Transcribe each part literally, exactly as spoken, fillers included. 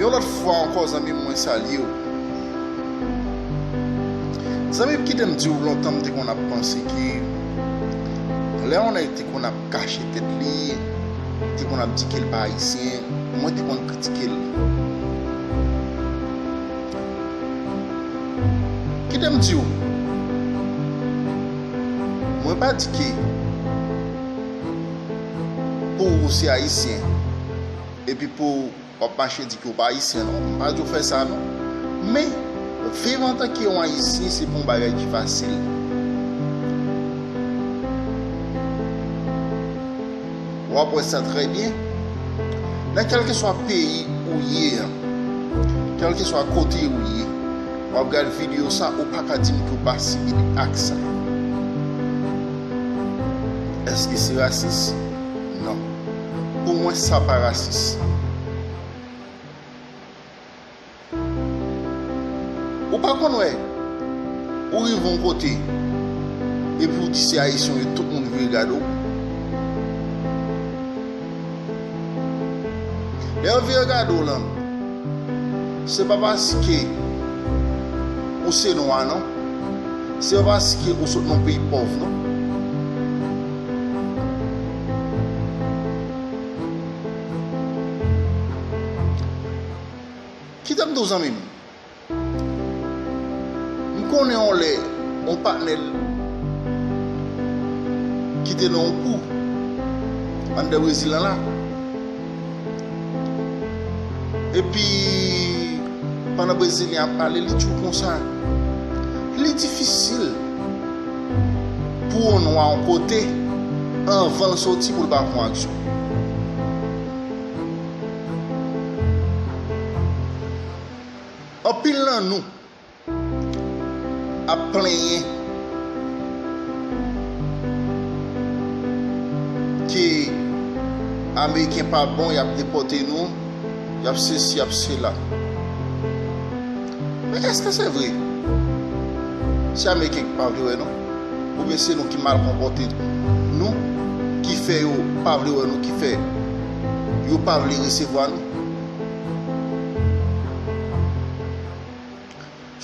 Yon lòt fwa ankò, zanmi m, mwen salye w. Zanmi m, kite m di w, lontan m te konn ap panse ke lè yon nèg te konn ap kache tèt li, te konn ap di ke l pa ayisyen, mwen te konn kritike l. Kite m di w, mwen pa di ke pou ou se ayisyen, epi pou w ap mache di ke w pa ayisyen, non. M pa di w fè sa, non. Men, viv antanke yon ayisyen, se pa yon bagay ki fasil. W ap wè sa trè byen. Nan kèlkeswa peyi ou ye a, kèlkeswa kote ou ye, w ap gade videyo sa, ou pa ka di m ke w pa sibi ak sa. Èske se rasis? Non. Pou mwen, sa pa rasis. Ou pa konn wè, ou rive yon kote, epi ou di se ayisyen w ye, tout moun vire gade w. Lè yo vire gade w lan, se pa paske ou se nwa, non. Se pa paske ou sot nan yon peyi pòv, non. Kite m di w, zanmi m. M konnen yon lè, yon patnè l ki te nan yon kou anndan Brezil lan la. Epi, pandan Brezilyen ap pale, li di w konsa, li difisil pou yon nwa yon kote anvan l soti pou l pa pran aksyon. Anpil nan nou ap plenyen ke Ameriken pa bon, y ap depòte nou, y ap sesi, y ap sela. Men èske se vre? Se Ameriken ki pa vle wè nou? Oubyen se nou ki mal konpòte nou, ki fè yo pa vle wè nou, ki fè yo pa vle resevwa nou?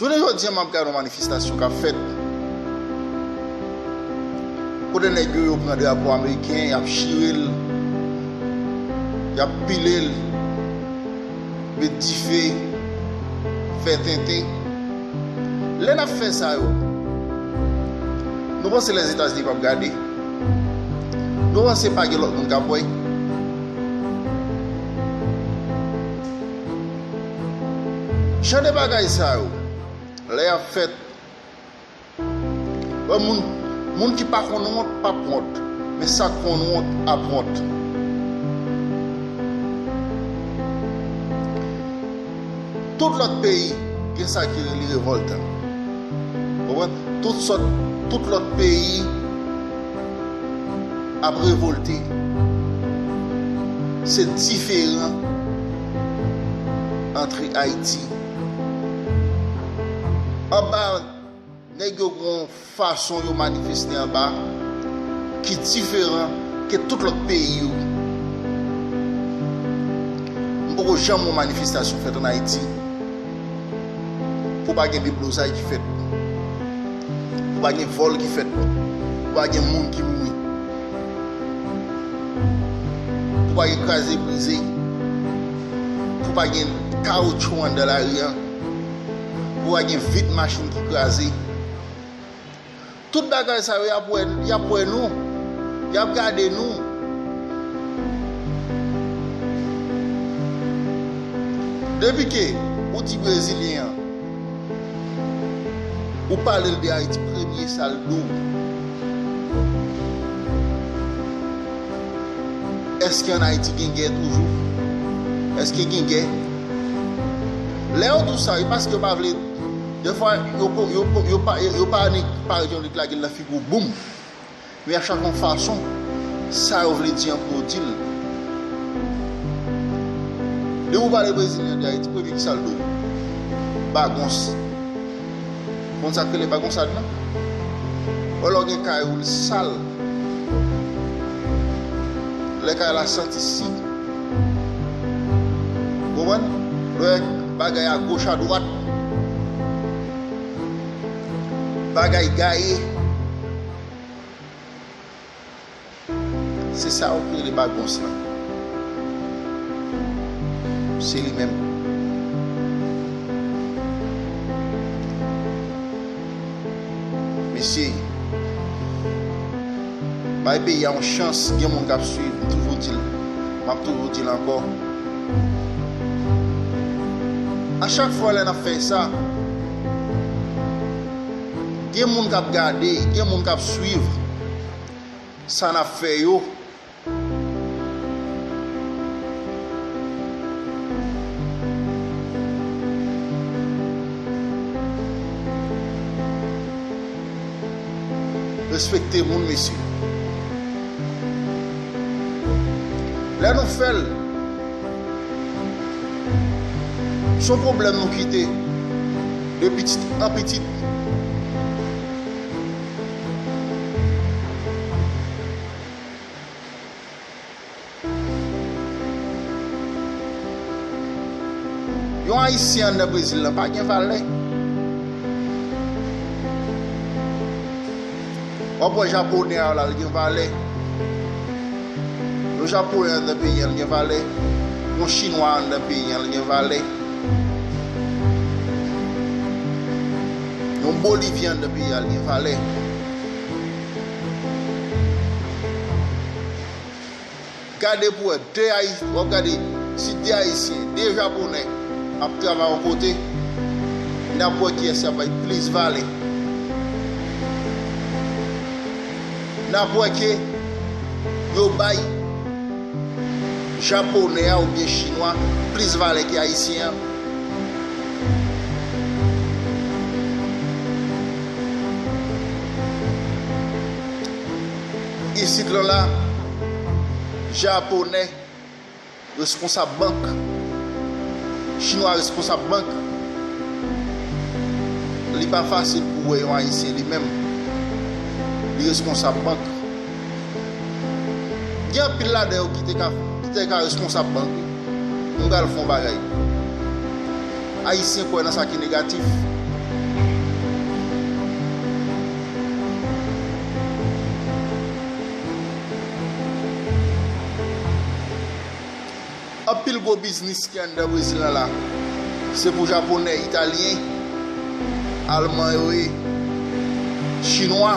Jounen jodi a, m ap gade yon manifestasyon k ap fèt. Kote nèg yo, yo pran drapo ameriken, y ap chire l, y ap pile l, met dife, fè tenten. Lè n ap fè sa yo, nou panse Lèzetazini p ap gade? Nou panse pa gen lòt moun k ap wè? Jan de bagay sa yo, lè y ap fèt, wè, moun, moun ki pa konn wont p ap wont, men sa k konn wont ap wont. Tout lòt peyi gen sa ki rele revòlt. Konprann? Tout sòt, tout lòt peyi ap revòlte. Se diferan antre Ayiti. Anba, nèg yo gon fason yo manifeste anba ki diferan ke tout lòt peyi yo. M poko janm wè manifestasyon fèt ann Ayiti pou pa gen deblozay ki fèt, pou pa gen vòl ki fèt, pou pa gen moun ki mouri, pou pa gen kraze brize, pou pa gen kawoutchou anndan lari a, pou pa gen vit machin ki kraze. Tout bagay sa yo, y ap wè, y ap wè nou, y ap gade nou. Depi ke ou di Brezilyen an, ou pale l de Ayiti, premye sa l di w, èske ann Ayiti gen gè toujou? Èske gen gè? Lè yo di w sa, e paske yo pa vle. Defwa, yo, yo, yo, yo pa, yo, yo pa annik parèt yon nèg lage l nan figi w, boum. Men y ap chache yon fason, sa yo vle di an pou yo di l. Depi w pale Brezilyen de Ayiti, premye ki sa l di w? Bagons. Konn sa k rele bagonsad lan? Wè lè w gen kay ou, l sal. Lè kay la santi si. Konprann? Wè bagay agoch adwat, bagay gaye. Se sa yo ki rele bagons lan. Se li menm. Mesye, bay peyi a yon chans, gen moun k ap swiv, m toujou di l, m ap toujou di l ankò. A chak fwa lè n ap fè sa, gen moun k ap gade, gen moun k ap swiv sa n ap fè yo. Respekte moun, mesye. Lè nou fè l, se yon pwoblèm nou kite de pitit an pitit. Yon Ayisyen anndan Brezil lan pa gen valè. W ap wè Japonè a la, l gen valè. Yon Japonè anndan peyi an, l gen valè. Yon Chinwa anndan peyi an, l gen valè. Yon Bolivyen anndan peyi a, l gen valè. Gade pou wè, de Ayi-, w ap gade, si de Ayisyen, de Japonè ap travay yon kote, n ap wè kiyès y ap bay plis valè. N ap wè ke yo bay Japonè a oubyen Chinwa plis valè ke Ayisyen an. Isit lan la, Japonè, reskonsab bank, Chinwa, reskonsab bank. Li pa fasil pou wè yon Ayisyen li menm, li reskonsab bank. Gen anpil ladan yo ki te ka, ki te ka reskonsab bank, wi. M pral fè yon bagay. Ayisyen kwè nan sa ki negatif. Anpil gwo biznis ki anndan Brezil lan la, se pou Japonè, Italyen, Alman yo ye, Chinwa.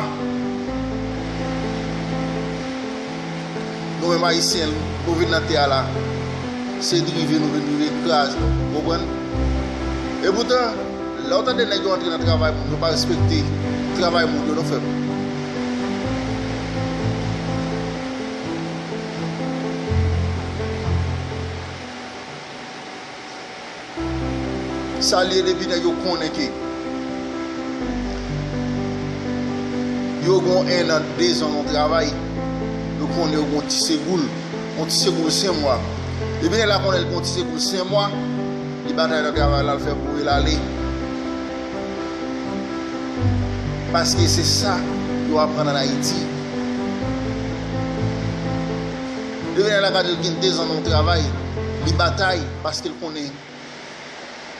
Nou menm Ayisyen, nou vin nan tè a la, se drive nou vin drive kraze, w konprann? Epoutan, lè w tande nèg yo antre nan travay moun, yo pa respekte travay moun yo, non, frè m. Sa l ye, depi nèg yo konnen ke yo gen yon ennan, dezan nan yon travay, yo konnen yo gen yon ti segoul, yon ti segoul senk mwa. Depi nèg la konnen l gen yon ti segoul senk mwa, li batay nan travay la, l fè pou l ale. Paske se sa yo aprann ann Ayiti. Depi nèg la gade l gen dezan nan yon travay, li batay paske l konnen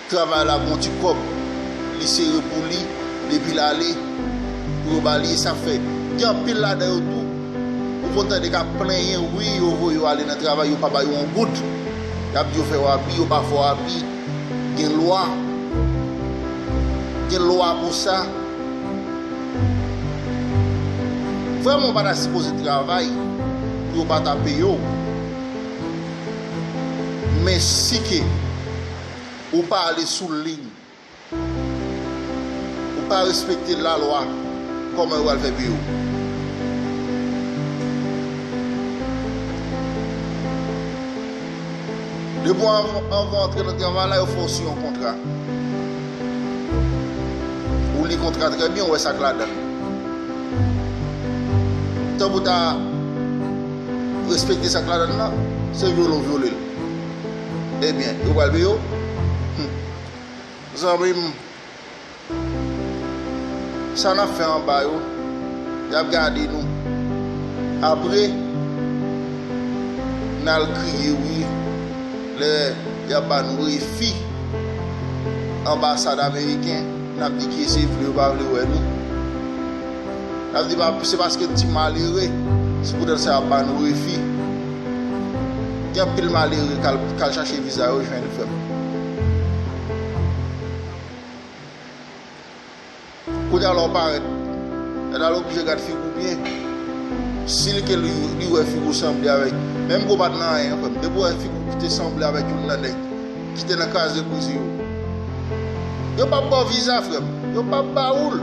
travay la gon ti kòb, li sere pou li, depi l ale, pou yo ba li, e sa fè gen anpil ladan yo tou, ou konn tande k ap plenyen, wi, yo voye yo ale nan travay, yo pa ba yo yon goud. Y ap di yo fè w abi, yo pa fè w abi. Gen lwa. Gen lwa pou sa. Vrèman, w pa ta sipoze travay pou yo pa ta peye w. Men si ke ou pa ale sou liy, ou pa respekte lalwa, kòman yo pral fè peye w? Depi w anvan, anvan antre nan travay la, yo fè w siyen yon kontra. Ou li kontra trè byen, ou wè sa k ladan l. Tan pou ta respekte sa k ladan l lan, se vyole w vyole l. Ebyen, yo pral peye w? Hum. Zanmi m, sa n ap fè anba yo, y ap gade nou. Apre, n al kriye, wi, lè y ap ba nou refi. anbasad ameriken, n ap di ke se vle yo pa vle wè nou. N ap di pa, se paske n ti malere, se poutèt sa y ap ba nou refi. Gen anpil malere k al, k al chache viza yo jwenn, frè m. Kounye a la w parèt, nèg la oblije gad figi w byen. Si l ke li, li wè figi w sanble avèk, menm ke w pa t nan anyen, frè m, depi w wè figi w kite sanble avèk youn nan nèg ki te nan kraze brize yo, yo p ap ba w viza, frè m. Yo p ap ba ou l.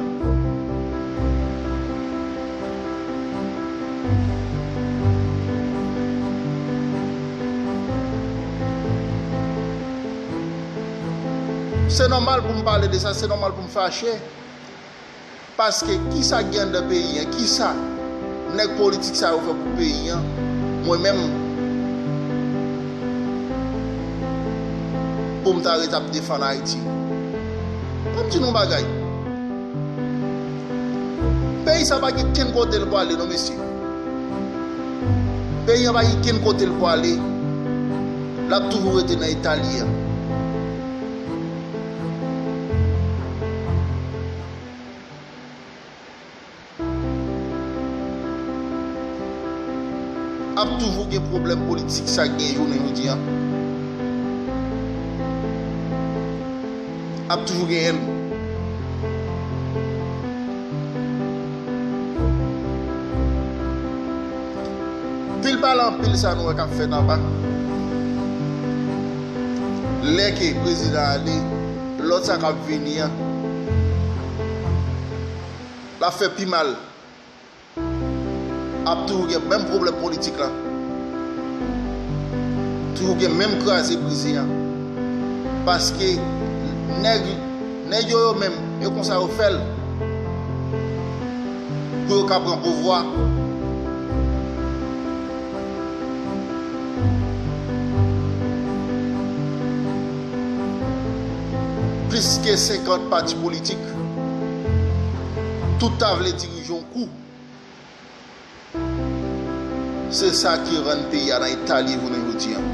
Se nòmal pou m pale de sa, se nòmal pou m fache. Paske kisa k gen anndan peyi an? Kisa nèg politik sa yo fè pou peyi an? Mwen menm, pou m ta ret ap defann Ayiti. Ban m di nou yon bagay. Peyi sa pa gen kenn kote l pwale non, mesye. Peyi an pa gen kenn kote l pwale. L ap toujou rete nan eta li an. Ap toujou gen pwoblèm politik sa gen jounen jodi an. Ap toujou gen yèn. Pil pale anpil sa nou wè k ap fèt anba. Lè ke prezidan ale, lòt sa k ap vini an, l ap fè pi mal. Ap toujou gen menm pwoblèm politik la. Toujou gen menm kraze brize an. Paske nèg, nèg yo, yo menm, e konsa yo fè l. Pou yo ka pran pouvwa. Plis ke senkant pati politik, tout ta vle dirije yon kou. Se sa ki rann peyi a nan eta li ye jounen jodi an.